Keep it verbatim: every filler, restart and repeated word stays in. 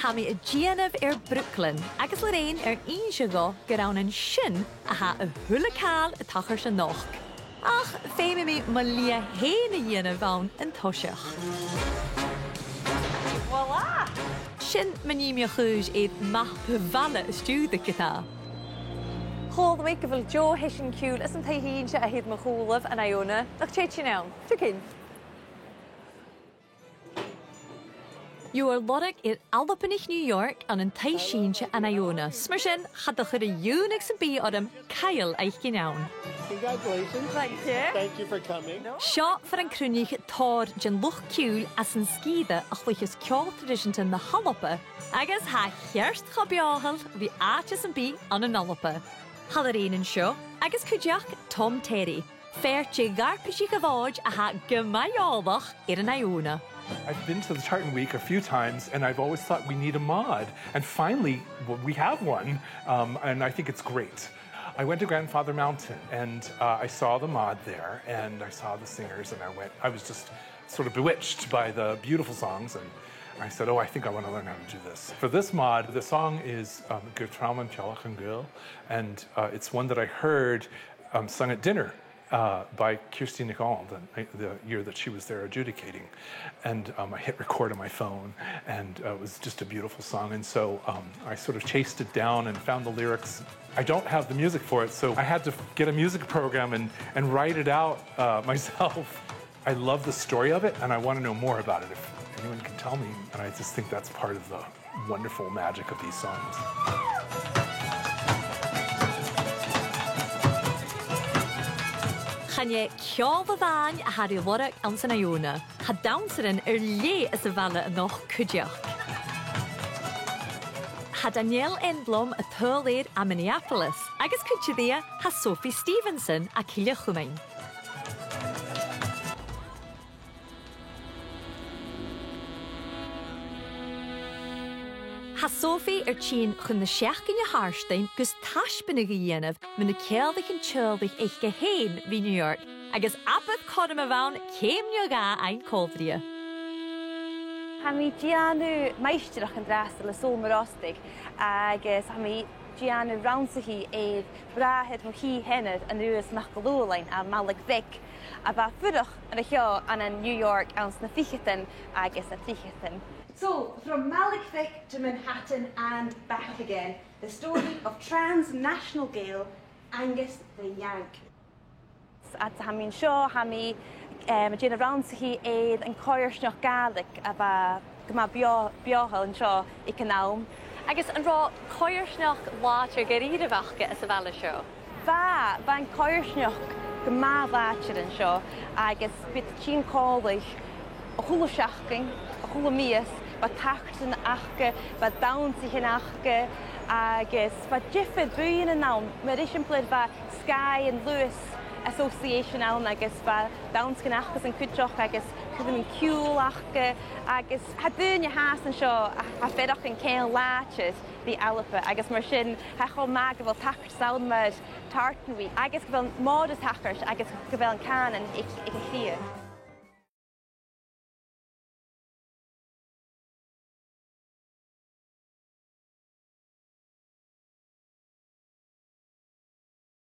Tha mi a' dèanamh air Brooklyn, agus Lorraine air innse dhomh gur ann an sin a tha a h-uile càil a' tachairt a-nochd. Ach feumaidh mi mo lìon fhèin a dhèanamh ann an toiseach. Voilà! Sin ma nì mi a' chùis air mapa bhaile an stiùiridh ge-tà. Chuala mi gu bheil deagh sheisiún ciùil às an taigh-seinnse a th' air mo chùlaibh an-dràsta. Nach tèid sinn ann? Tiugainn. Gheibh thu lorg air Albannach New York ann an taigh-seinnse an-dràsta. 'S mar sin, cha do chuir a dh'aonadh sam bith orm càil fhaicinn ann. Congratulations. Thank you. Thank you for coming. Seo far an cruinnich tòrr den luchd-ciùil às an sgìre a chluicheas ceòl traidiseanta na h-Alba, agus tha e cheart cho beothail ri àite sam bith ann an Alba. Tha Lorraine an seo, agus cuideachd Tom Terry, fear de dh'fharpaiseach a' Mhòid a tha gu math eòlach air an Iona. I've been to the Tartan Week a few times, and I've always thought we need a mod, and finally, w-, we have one, um, and I think it's great. I went to Grandfather Mountain, and, uh, I saw the mod there, and I saw the singers, and I went, I was just sort of bewitched by the beautiful songs, and I said, "Oh, I think I want to learn how to do this." For this mod, the song is, um, Gur Tràth Mòr An Teaghlach An Gaoil, and, uh, it's one that I heard, um, sung at dinner, uh, by Kirsty Nicole, the, the year that she was there adjudicating. And, um, I hit record on my phone, and, uh, it was just a beautiful song. And so, um, I sort of chased it down and found the lyrics. I don't have the music for it, so I had to get a music program and, and write it out, uh, myself. I love the story of it, and I want to know more about it if anyone can tell me. And I just think that's part of the wonderful magic of these songs. Chan e ceòl a-mhàin a tha ri lorg anns an Iona. Tha dannsairean air leth às a' bhaile a-nochd cuideachd. Tha Danielle Enblom a' tadhal air à Minneapolis, agus cuide rithe tha Sophie Stevenson à Cille Chumainn. Tha Sophie air tighinn chun na seachdain a th' air a bhith ann gus taisbeanadh a dhèanamh mu na ceanglaichean teaghlaich aice fhèin ri New York, agus abair cothrom a bh' ann ceum no dhà fhaighinn còmhla rithe. Tha mi a' dèanamh maighstireachd an-dràsta le Sabhal Mòr Ostaig, agus tha mi a' dèanamh rannsachaidh air bràthair mo shinn-seanair, Aonghas MacIlleMhaoil, à Malaig Bheag, a bha a' fuireach an seo ann an New York anns na ficheadan agus na tritheadan. So, from Malaig Bheag to Manhattan and back again, the story of transnational Gael Angus the Yank. Fhad 's a tha mi an seo, tha mi, em, a' dèanamh rannsachaidh air a' choimhearsnachd Ghàidhlig a bha gu math beò-, beothail an seo aig an àm. Agus an robh coimhearsnachd làidir gu h-àraidh aca anns a' bhaile seo? Bha, bha an coimhearsnachd gu math làidir an seo, agus bha iad a' tighinn còmhla a h-uile seachdain, a h-uile mìos, bha tachartasan aca, bha dannsaichean aca, agus bha diofar bhuidhnean ann. Mar eisimpleir, bha Skye and Lewis Association ann, agus bha dannsaichean acasan cuideachd, agus cuirm an ciùil aca, agus tha daoine a' fàs an seo a, a tha a' faireachdainn ceangal làidir ri Alba, agus mar sin, tha e cho math gu bheil tachartasan ann mar Tartan Week, agus gu bheil Mòd a' tachairt, agus gu bheil an cànan aig, aig a' chridhe.